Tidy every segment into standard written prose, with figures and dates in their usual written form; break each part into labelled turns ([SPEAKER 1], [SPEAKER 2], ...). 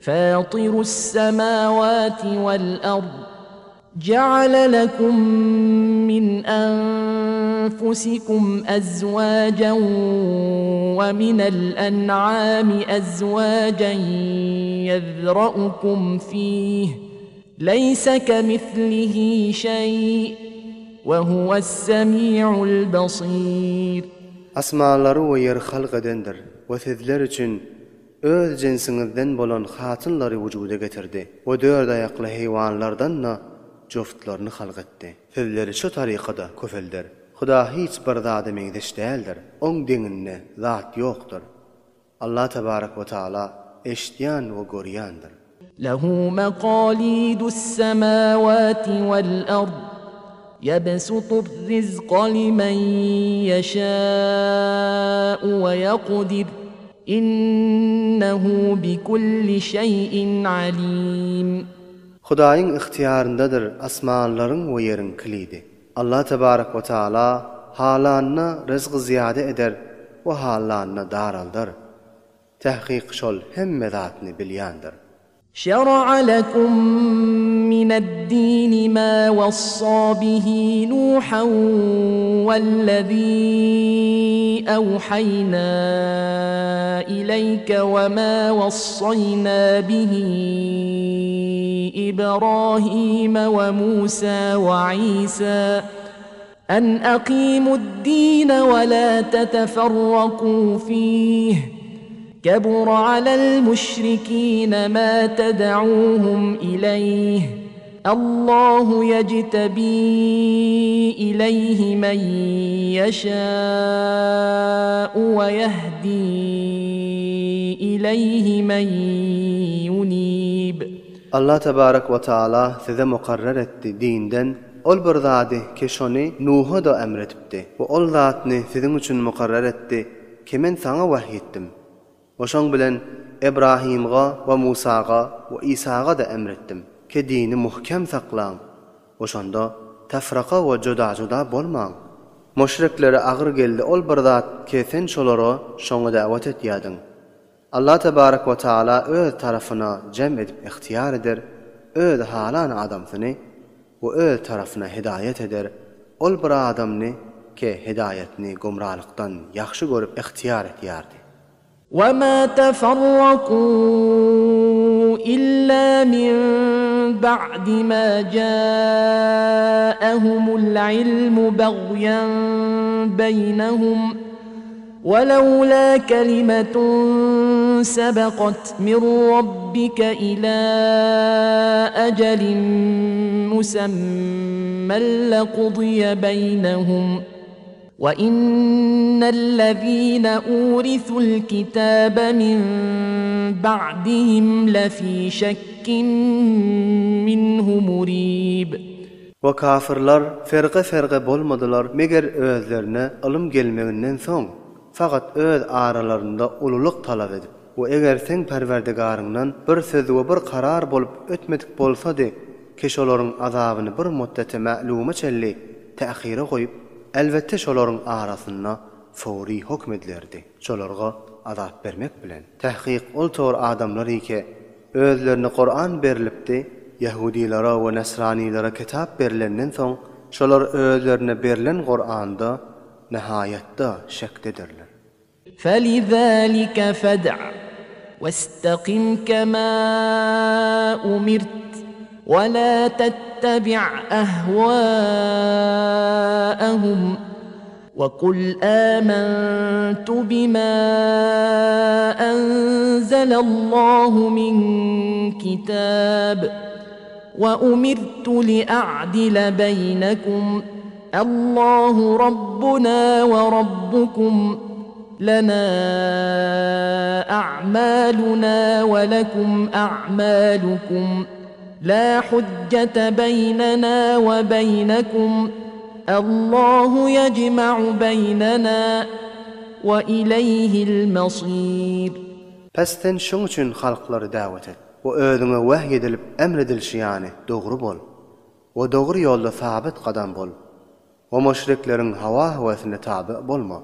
[SPEAKER 1] فاطر السماوات والأرض جعل لكم من أنفسكم أزواجا ومن الأنعام أزواجا يذرأكم فيه ليس كمثله شيء وهو السميع البصير
[SPEAKER 2] Asmanlary we ýeri halk edendir we sizler üçin Öz jynsyňyzdan bolan hatynlary wujuda getirdi we dört aýakly heýwanlardan-da joftlaryny halk etdi. Sizleri şu tarykada köpelder. Huda hiç bir zada meňzeş däldir. Oň deňinde zat ýokdur. Allah tebarek we taala eşidýän we görýändir.
[SPEAKER 1] Lehu maqalidus-semawati wal-ard, ýebsutur rizqa limen ýeşâ'u we ýekdir, innehu bikulli şeý'in alîm.
[SPEAKER 2] Hudaýyň ygtyýaryndadyr asmanlaryň we ýeriň kilidi. Allah tebarek we taala halanyna ryzgy zyýada eder we halanyna daraldar. Tahkyk şol hemme zatny bilýändir.
[SPEAKER 1] Şera'a lekum mined-dini ma wassa bihi Nuhan wellezî ewhaynâ ileyke we ma wassayna bihi Ibrahîme we Mûsâ we Îsâ En akimud-dine we lâ teteferrakû fîh, kebura alel-müşrikîne mâ ted'ûhum ileyh, Allahu yectebî ileyhi men yeşâ'u we yehdî ileyhi men yunîb.
[SPEAKER 2] Allah tebarek we taala size mukarrer etdi dinden ol bir zady ke şony Nuha-da emredipdi we ol zatny siziň üçin mukarrer etdi ke men saňa wahy etdim we şoň bilen Ebrahymga we Musaga we Isaga-da emretdim ke dini muhkem saklaň we şonda tefraka we juda-juda bolmaň. Müşriklere agyr geldi ol bir zat ke sen şolara şoňa dawet etýädiň. Allah tebarek we taala öz tarapyna jem edip ygtyýar eder, öz halan adamsyny we öz tarapyna hidaýat eder, ol bir adamny ke hidaýatny gumralykdan ýagşy görüp ygtyýar etýärdi.
[SPEAKER 1] Wema teferrakû illa min ba'di ma jâ'ehumul ilmu bagyan beýnehum. Welewlâ kelimetun sebekat min rabbike ilâ ecelin musemmen lekudiye beýnehum we innellezîne ûrisul kitâbe min ba'dihim lefî şekkin minhu murîb.
[SPEAKER 2] We kafyrlar ferge-ferge bolmadylar, meger özlerine ylym gelmeginden soň, fakat öz aralarynda ululyk talap edip. We eger seň Perwerdigaryňdan bir söz we bir karar bolup ötmedik bolsady, ki şolaryň azabyny bir muddete mälume çenli tähire goýup, elbetde şolaryň arasynda fowry hokm edilerdi, şolarga azap bermek bilen. Tahkyk ol tor adamlar ike, Özlerine Kuran berlipdi, ýahudylara we nasranylara kitap berlenden soň, şolar özlerine berlen Kuranda nihaýatda şekdedirler.
[SPEAKER 1] Felizalike fed'a westakim kema umirt we la tettebi' ehwâ'ehum. Wa kul âmentu bimâ enzelellâhu min kitâb we umirtu li'a'dile beýnekum Allahu rabbunâ we rabbukum lenâ a'mâlunâ we lekum a'mâlukum lâ hujjete beýnenâ we beýnekum Allahu yejma'u beýnenâ we ileýhil mesîr.
[SPEAKER 2] Pes sen şoň üçin halklary dawet et we özüňe wähý edilip emr edilşi ýaly dogry bol we dogry ýolda sabyt gadam bol we müşrikleriň hawa-höwesine taby bolma.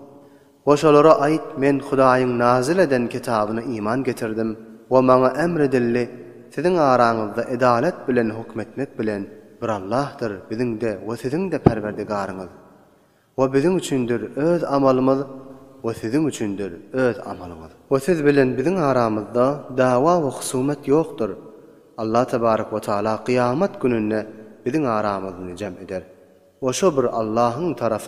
[SPEAKER 2] We şolara aýt men Hudaýyň nazyl eden kitabyna iman getirdim. We maňa emr edildi, siziň araňyzda edalet bilen hukm etmek bilen bir Allahdyr biziň-de we siziň-de Perwerdigaryňyz. We biziň üçindir öz amalymyz we siziň üçindir öz amalyňyz. We siz bilen biziň aramyzda dawa we husumet ýokdur. Allah tebarek we taala kyýamat gününde biziň aramyzny jem eder. We şo bir Allahyň tarapyndan.